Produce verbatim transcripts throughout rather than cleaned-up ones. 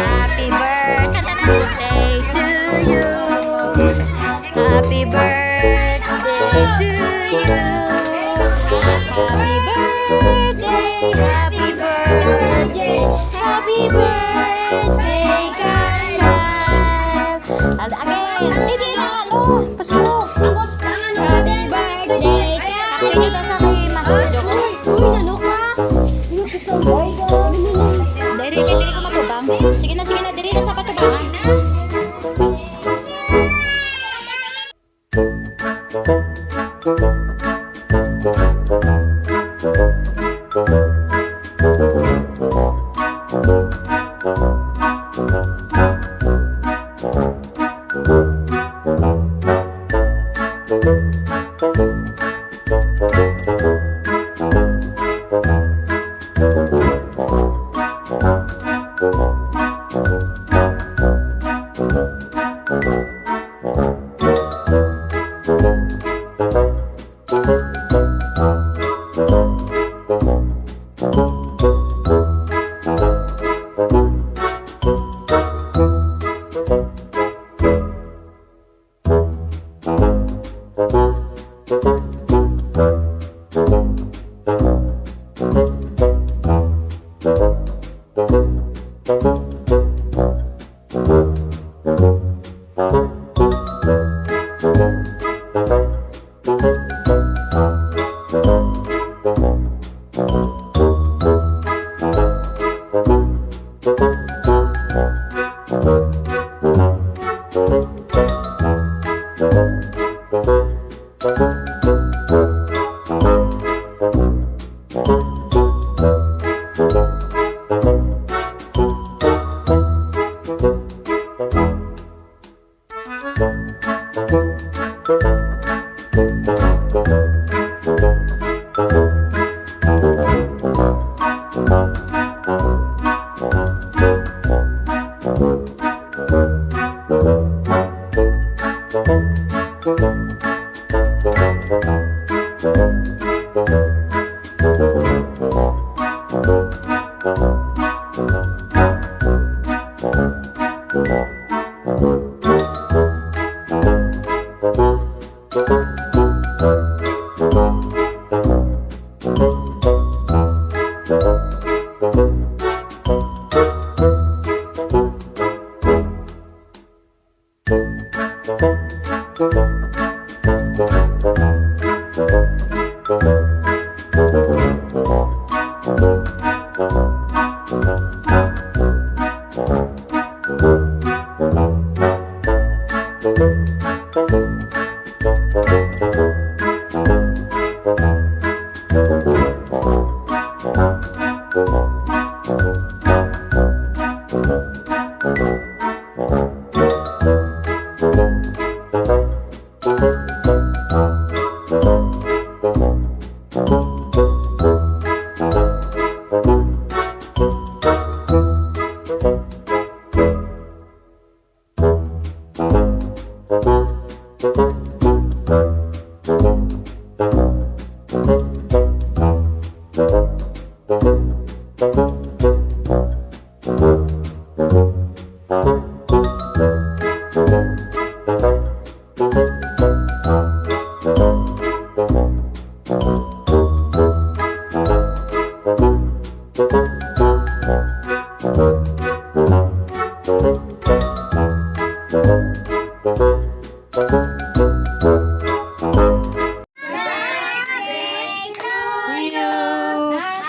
Happy birthday to you. Happy birthday to you. Happy birthday, happy birthday, happy birthday, Carla. Al-, again, hindi na, ano, Pasko. Happy birthday, Carla. Happy birthday, Mas Joke. Uy, uy, ano ka? Uy, gusto mo? Diri, diri ko matubang. Sige na, sige na, diri na sa patubangan.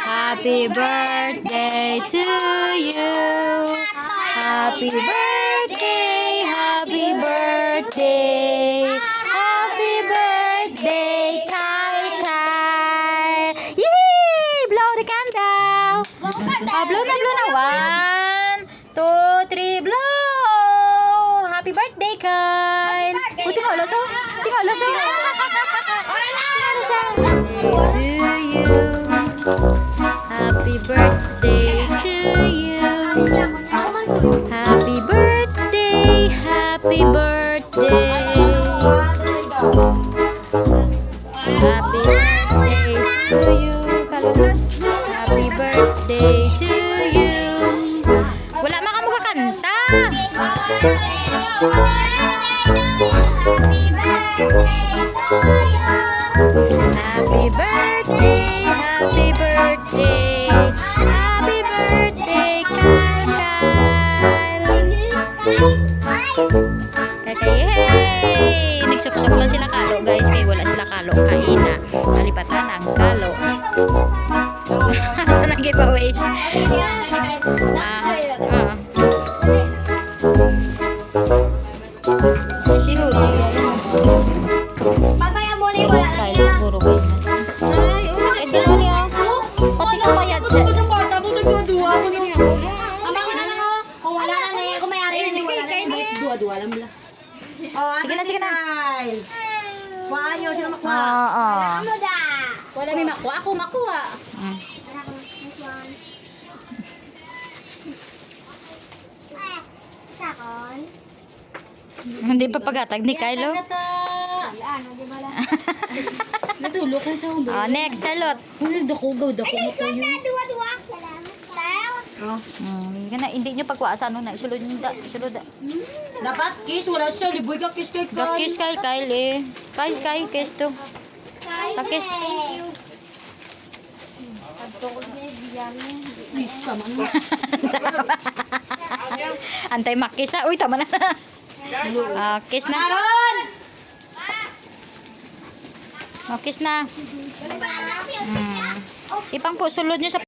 Happy birthday to you. Happy birthday, happy birthday. Kyle. O, tingala sa. Tingala sa. To you. Happy birthday to you. Happy birthday, happy birthday. Happy birthday to you. Kalo. Happy birthday to you. Wala man kamo kakanta. Happy birthday, happy birthday, happy birthday, Kyle, Kyle. Kay, kay, hey! Nagsuksok lang sila kalo, guys, kay wala sila kalo kaina. Nalipatan ang kalo. Sa nag-giveaways. Ah, ah. Sino? Pagmaya mo na yung wala na Kyle, niya. Puro kayo na. Ay, oh, Eh, sino niya? Pati ko bayad sa Sa bata mo, nagduwa-duwa mo na. Ang mga na lang, oh. Kung wala na na, kung may ari na, wala na na. Duwa-duwa lang, bala. Oh, Sige na, sige na. Kuhaan nyo, sino makuha? Oo. Ano da? Wala may makuha. Ako makuha. Mm. This one. Sa akon? Hindi pa paghatag ni Kyle, oh. Yan, ano, di ba lang? Natulog ka sa humba. Oh, next, Charlotte. Uy, dako, gaw, dako mo po yun. Duwa-duwa. Oh. Hmm, hindi na, hindi nyo pagkuha sa ano na, isulod nyo da, isulod da. Dapat kiss, wala siya. Liboy ka, kiss kay Kyle. Kiss kay Kyle, eh. Kyle, Kyle, kiss to. Pakis. Thank you. Kiss ka man. Antay makis, ah. Uy, tama na. Ah, kiss na. Aron! Oh, kiss na. Hmm. Ipang po, sulod nyo sa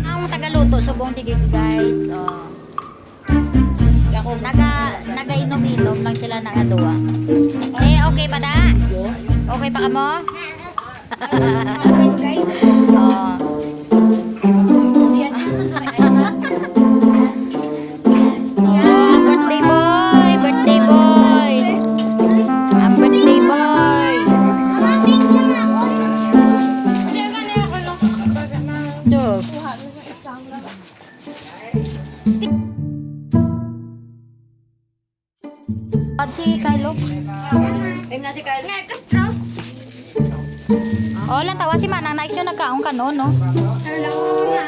Ang tagaluto, subong digi, guys. Oh. Naga, nagainom-inom lang sila nga duwa. Eh, okay pa da? Okay pa kamo? Oh. Oh, birthday boy, birthday boy. Ang birthday boy. Ito. At si Kylo. Ay, na si Kylo. Nga, Castro. Oh, lang tawa si Manang Nice yung nagkaon kanon, no? Hello, nga.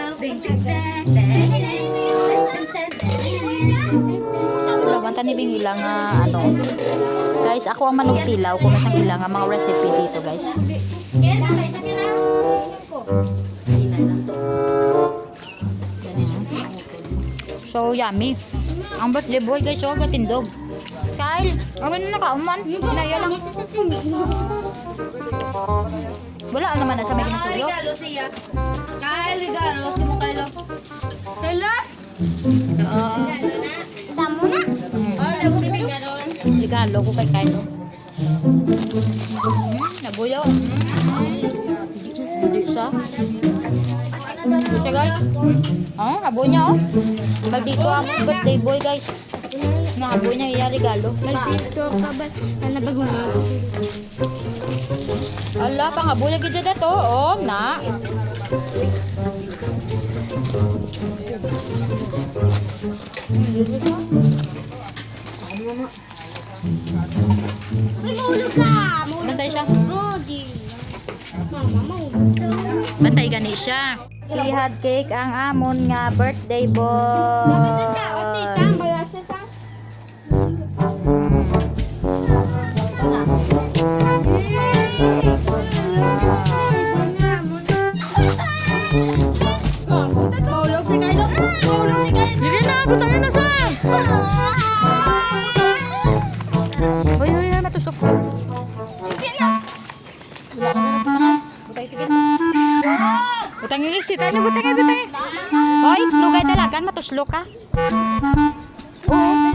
Banta ni Bingila nga, ano. Guys, ako ang manugtilaw kung nasang ila nga mga recipe dito, guys. So yummy. Ang birthday boy, guys, so gatindog. Kyle, ano na nakauman? Naya lang. Wala naman na sa may Ah, ginasuyo. Regalo siya. Kyle, regalo si mo, Kyle. Hello? Oo. Damo na. Mm. Oh, nagtibig ka doon. Regalo ko kay Kyle. Mm, nabuyaw. Mm. Hindi siya. Hindi siya, guys. Mm. Oh, abo niya, oh. Maldito ang birthday boy, guys. Nakaboy na iya regalo. Maldito ka ba? Ano ba gumawa? Ala, pangaboy lagi dyan to. Oh, na. Uy, mahulog ka! Mahulog Bantay siya. Ka. Oh, di. Mama, mahulog ka. Bantay gani siya. Ihad cake ang amon nga birthday boy. Dapat sa tao, tita, ang balasa sa Mm. Ito na. Sige. Butang yung list, ano, butang, butang. Hoy, lugay dalagan, matuslok ka. Oo.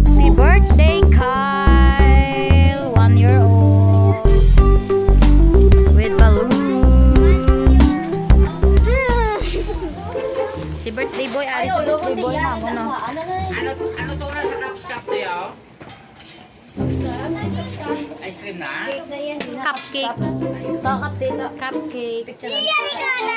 Si birthday Kyle, one year old, with balloon. Si birthday boy, ari si birthday boy na mo, no? Ano, ano to na sa cup, cup to, yo? Ice cream na? Cupcakes. Cupcakes. Cupcake.